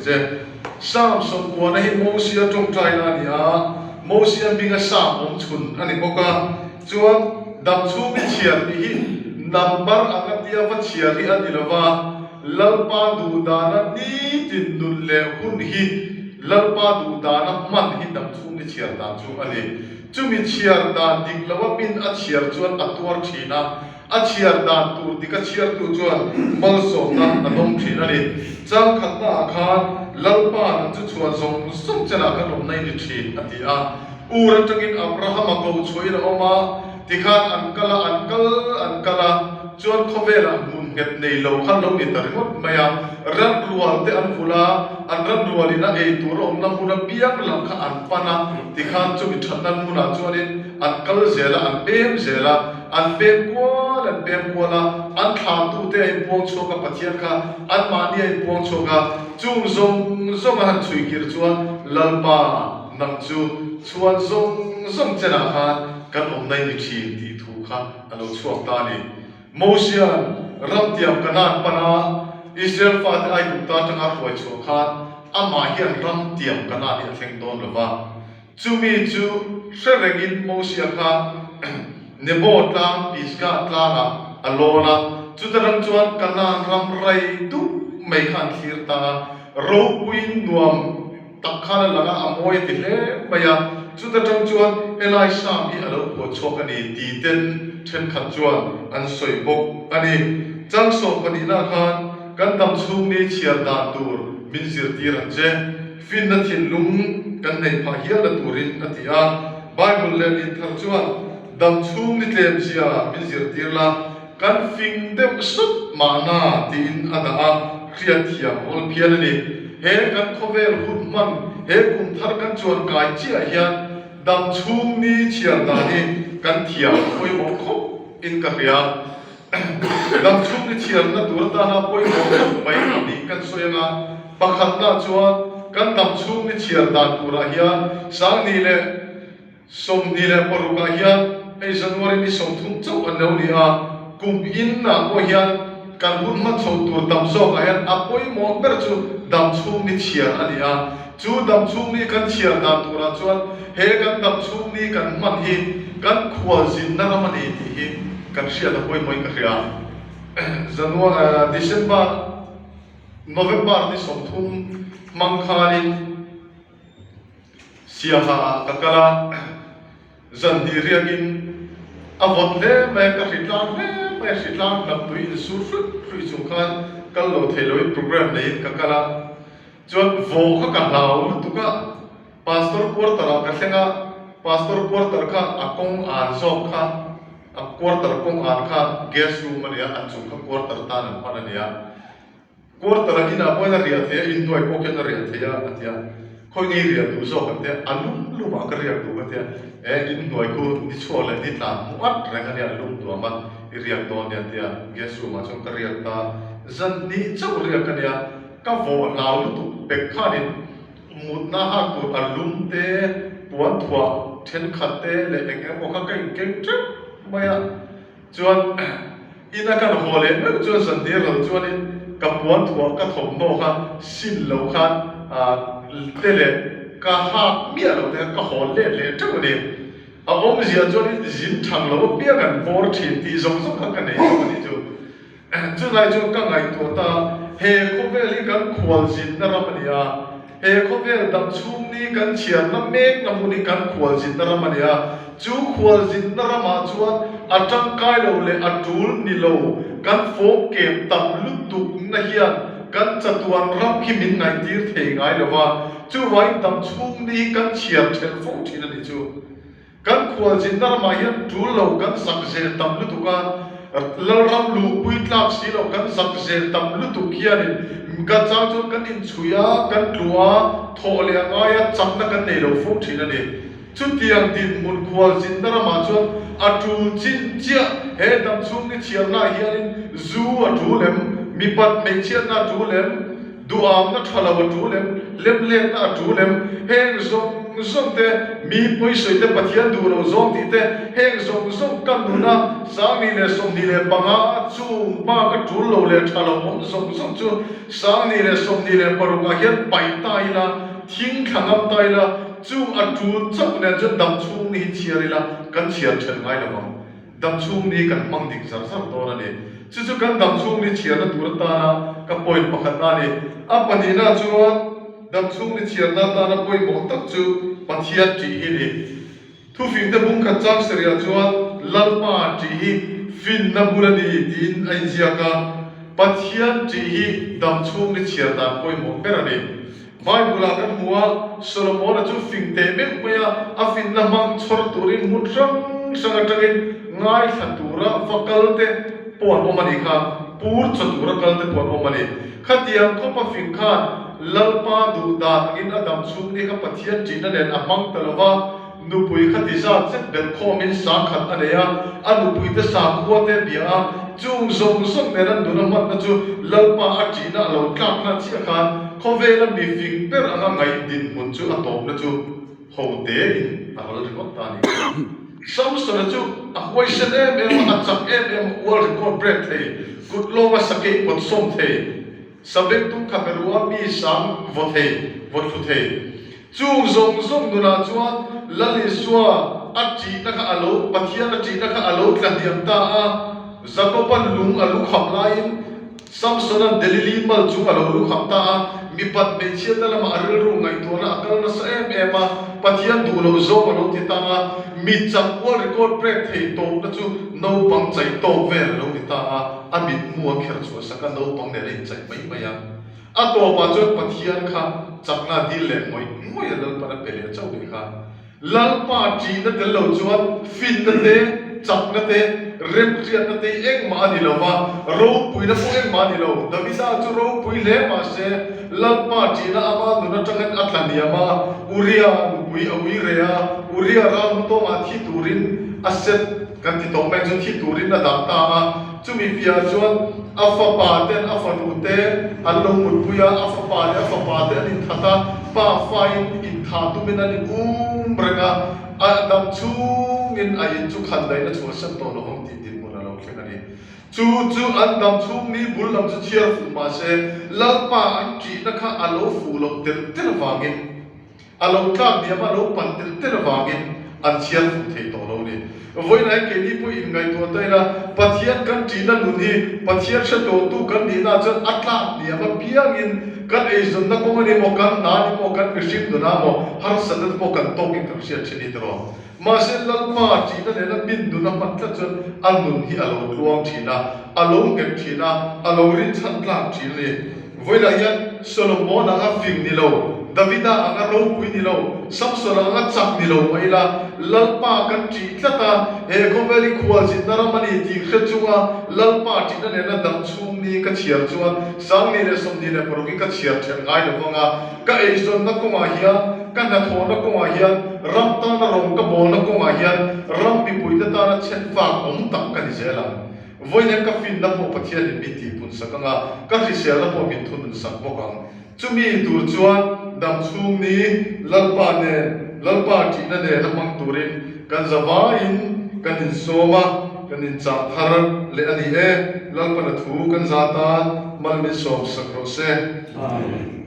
che. Psalm sawmkuana hi Mosia tawngtaina a ni a, Mosia hminga Psalm awm chhun a ni bawk a. Chuan damchhung i chhiar tih hi number anga tia va chhiar hi a ni lo va, Lalpa duhdana nitin nun leh hun hi Lalpa duhdana hman hi damchhung i chhiar dan chu a ni. Chumi chhiar dan dik lo a min a chhiar chuan a tuar thin a, A chhiar dan tur dik a chhiartu chuan malsawmna a dawng thin a ni. Chang khatnaah khan Lalpa nang chu chhuan zawng zawng chenah kan awmna i ni thin a ti a. Ur atangin Abrahama ko chhuahin a awm a, tikhan an kal a, an kal an kal a, chuan khawvelah hmun nghet nei lo kha lo ni ta ringawt mai a. Ran rual te an vulh a, an ran rualin a ei tur a awmna hmun apiang lam kha an pan a, tikhan chumi thatna hmunah chuanin an kal zel a, an pem zel a. An pem kual an pem kual a, an thlahtute a inpuang chhuak a, Pathian kha anmahni a inpuang chhuak a, chung zawng zawng a han chhui kir chuan Lalpa nang chu chhuan zawng zawng chenah khan kan awmna i ni thin tih thu kha a lo chhuak ta a ni. Mosia'n ramtiam Kanaan pan a, Israel fate Aigupta atanga a hruai chhuah khan amah hian ramtiam Kanaan hi a thleng dawn lo va. Chumi chu hre rengin Mosia kha Nebo tlang Pisgah tlangah a lawn a, chuta ram chuan Kanaan ram rai dup mai kha an thlir ta a, ropuiin nuam tak khan a lang a, a mawi a ti hle mai a, chuta tang chuan helai Sam hi a lo phuah chhuak a ni ti ten thenkhat chuan an sawi bawk a ni. Chang sawm pahnihna khan kan dam chhung ni chhiar dan tur min zirtir ang che. Finna thinlung kan neih phah hialna turin a ti a. Bible leh Linthar chuan dam chhung ni tlem zia min zirtir la, kan fing deuh sut mahna tiin a dah a, hriat thiam awl phian a ni. He kan khawvel hun hman, he kum thar kan chuan kai chiah hian dam chhung ni chhiar dan hi kan thiam a pawimawh khawp in ka hria. Damchhung ni chhiarna tur atana pawimawh khawp mai tih kan sawi anga, pakhatna chuan kan damchhung ni chhiar dan turah hian Sangni leh 26 ah hian hei January ni 30 chauh an lo ni a, kum in ah pawh hian kan hun hman chho tur tam zawkah hian a pawimawh ber chu damchhung ni chhiar a ni a, chu damchhung ni kan chhiar dan turah chuan he kan damchhung ni kan hman hi kan khualzinna ram a ni tih hi Kan hriat a pawimawhin ka hria. January, December, November ni 30 hmang khanin Siaha ah ka kal a, zan hnih riakin a vawt hle mai a, ka hri tlang hle mai a, hri tlang hnap tui insur hruih hruih chung khan kal lo thei loin programme neiin ka kal a, chuan vawh kha ka hlau lutuk a. Pastor quarter ah ka thleng a, Pastor quarter kha a kawng an zawk kha, a quarter kawng an kha guest room a nia, a chung kha quarter tan an hman a nia. Quarter a inah pawhin a riah theih a, inhnuai pawh khian a riah theih a, a ti a. Khawi ngei riah duh zawk an ti a, a lum lum ah ka riak duh ka ti a, e inhnuai khu ni chhuak leh ni tlan hmu at reng a nia, a lum nuam a, i riak dawn nia a ti a, guest room ah chuan ka riak ta, zan hnih chauh riak ka nia, ka vawh hlau lutuk pek khanin, Mutna hak tur a lum te, puan thuah thenkhat te leh eng emaw kha ka inkeng teuh mai a. Chuan ina kan haw leh meuh chuan zantir lo chuanin ka puan thuah ka thawmhnaw kha sin lo khan te leh ka hak miah lo te kha ka haw let leh teuh a ni. A awmzia chuanin zin thang lo apiang an bawr thin tih zawng zawng kha ka nei zawk a nih chu. Chulai chuan ka ngaihtuah ta, he khawvel hi kan khualzinna ram a ni a, he khawvel dam chhung ni kan chhiarna mekna hmun hi kan khualzinna ram a ni a, chu khualzinna ramah chuan a tangkai lo leh a tul ni lo kan fawm kem tam lutukna hian kan chatuan ram khi min ngaihtir thei ngai lo va, chuvangin dam chhung ni hi kan chhiar thelh fo thin a nih chu. Kan khualzinna ramah hian tul lo kan zak zel tam lutuk a, Lalram luhpui tlak si lo kan zak zel tam lutuk hianin ka chang chuan kan inchhui a, kan tlu a, thawh leh a ngai a, chakna kan nei lo fo thin a ni. Chutiang dinhmun khualzinna ramah chuan a tul chin chiah he damchhung ni chhiarnaah hianin zu a tul em, mipat hmeichhiatna a tul em? Duhamna tha lo a tul em? Lemletna a tul em? Heng zawng zawng te, mi pawisawi te, Pathian duh lo zawng tih te, heng zawng zawng ka nuna 2025 chung bak a tul lo leh tha lo awm zawng zawng chu 2026 ah hian paih ta ila, thing thla ngam ta ila, chung a tul chauh nen chuan dam chhung ni hi chhiar ila kan chhiar then ngai lo vang. Dam chhung ni kan hmang dik zar zar dawn a ni. Chu chu kan dam chhung ni chhiarna tur atana ka point pakhatna a ni. A pahnihna chuan dam chhung ni chhiarna atana pawimawh tak chu Pathian tih hi a ni. Thufingte bungkhat chang seriah chuan Lalpa tih hi finna bul a ni tiin a inziak a. Pathian tih hi dam chhung ni chhiar dan pawimawh ber a ni. Bible-ah kan hmu a, Solomon-a chu fing teh meuh mai a, a finna hmang chhawr turin hmun hrang hrang atangin ngaithla tura va kal te pawh an awm a nih kha, pur chaw tura kal te pawh an awm a ni. Khatiang khawpa fing khan Lalpa duh dan angin a dam chhung ni kha Pathian ṭihna nen a hmang ta lo va, Nupui kha ti zat zet belh khawmin sangkhat a nei a, a nupuite sakhua te a bia a, chung zawng zawng nen an nun a hmanna chu Lalpa a ṭihna a lo tlakna chiah khan khawvela mi fing ber anga ngaih dinhmun chu a tawpna chu ho tein a ral ringawt ta a ni. Samsona chu a huaisen em em a, a chak em em a, world record break thei, kut lawnga sakei pawt sawm thei, sabeng tum kha berua mi sang vaw thei, vaw thlu thei. Chung zawng zawng nunah chuan Lal Isua a ṭihna kha a lo, Pathian a ṭihna kha a lo tla hniam ta a. Jakoba'n lung a lukham laiin Samsona'n Delili mal chung a lo lukham ta a. Mipat hmeichhiatna lamah a rilru ngaihtuahna a kal nasa em em a, Pathian duh loh zawng a lo ti ta a. Mi chak ual record break thei tawpna chu naupang chaih tawk vel a lo ni ta a, a mitmu a kher chhuah sak a, naupang nen a inchaih mai mai a. A tawpah chuan Pathian kha chakna dil leh ngawih ngawih a Lalpan a pe leh chauh nih kha. Lalpa ṭihna tel lo chuan finna te, chakna te, remhriatna te hi engmah a ni lo va, ropuina pawh engmah a ni lo. Davida chu ropui hle mah se, Lalpa ṭihna ama nun aṭangin a tla hniam a, Uria nupui a ui reh a, Uria ral hmatawngah thi turin a set kan ti tawh mai chu thi turin a dah ta a. Chumi piah chuan a fapa ten a fanu te an lo mutpui a, a fapa leh a fapa te an inthat a, pa fain inthah tumin an in um reng a, a dam chhungin a in chu khan daihna chhuahsan tawh lo vang tih dinhmun a lo thleng a ni. Chu chu an dam chhung ni bul lam chu chhiar fuh mah se, Lalpa an ṭihna kha a lo fuh loh telh telh avangin, A lo tlak diam a lo pan telh telh avangin an chhiar fuh thei tawh lo ni. Vawiinah hian keini pawh inngaihtuah ta ila, Pathian kan ṭihna nun hi Pathian hre tawhtu kan nihna chuan a tlak diam apiangin kan eizawnna kawng a ni maw, kan hna a ni maw, kan mihring nunah maw harsatna te pawh kan tawkin kan hriat ṭhin hi tiraw. Mahse Lalpa ṭihna nena min nun a hman tlat chuan a nun hi a lo tluang ṭhin a, a lo nghet ṭhin a, a lo rinchhan tlak ṭhin a ni. Vawilah hian Solomon anga fing ni lo, Davida anga ropui ni lo, Samson anga chak ni lo mah ila, Lalpa kan ṭih tlat a, he khawvel hi khualzinna ram a ni tih hre chunga Lalpa ṭihna nena dam chhung ni ka chhiar chuan 2026 hi ka chhiar ṭhen ngai lo vang a, ka eizawnna kawngah hian, ka hnathawhna kawngah hian, ram tana rawng ka bawlna kawngah hian ram mipuite tana chhenfak awm tak ka ni zel ang. Vawiin ka finna pawh Pathianin min tihpun sak ang a, ka hriselna pawh min thunun sak bawk ang. Chumi tur chuan dam chhung ni Lalpa nen, Lalpa ṭihna nen a hmang turin kan zavaiin kan insawm a, kan inchah thar leh a ni e. Lalpana thu kan za tan mal min sawm sak rawh se. Amen.